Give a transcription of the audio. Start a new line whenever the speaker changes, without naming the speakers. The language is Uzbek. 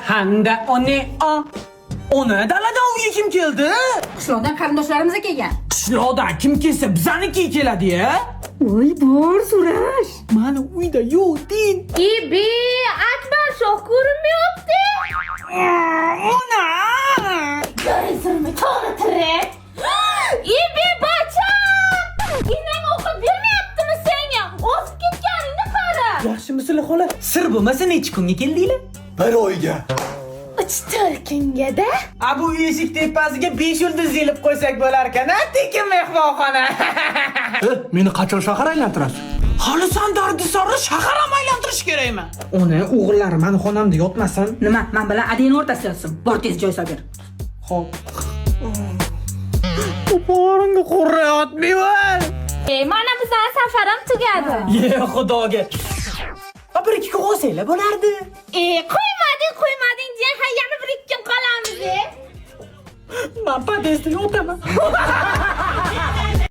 Handa one a. Ona, daladan uyga kim keldi?
Qishloqdan qarindoshlarimiz kelgan.
Qishloqdan kim kelsa, bizaniki keladi ya.
Voy, bor so'rash.
Mani uyda yo'q din.
Ibi, Akbar shoh ko'rinmayapti.
Ona!
Ko'rinsinmi, to'g'ri tirik. Ibi, bacham! Enang o'qib bermayaptimi senga? O'sib ketganingni qara.
Yaxshimisizlar, xola? Sir bo'lmasa, necha kunga keldinglar?
Bir oyga.
3-4 kunga-da.
A, bu eshik tepasiga 5 yulduz ilib qo'ysak bo'larkan, a, tekin mehmonxona.
E, meni qachon shahar aylantirasiz?
Hali san dardisarni shahar ham aylantirish kerakmi? Ona, o'g'illari mani xonamda yotmasin.
Nima, men bilan adangni o'rtasida yotsin. Bor, tez joy solib ber.
Xo'p. Qo'pog'imga qurrayotmayman.
E, mana bizning safarim tugadi.
Ye, xudoga. A, bir ikki kun qolsanglar bo'lardi.
E, qo'ymading, qo'ymading, jiyan, ha, yana bir ikki kun qolamiz, e.
Man podyezdda yotaman.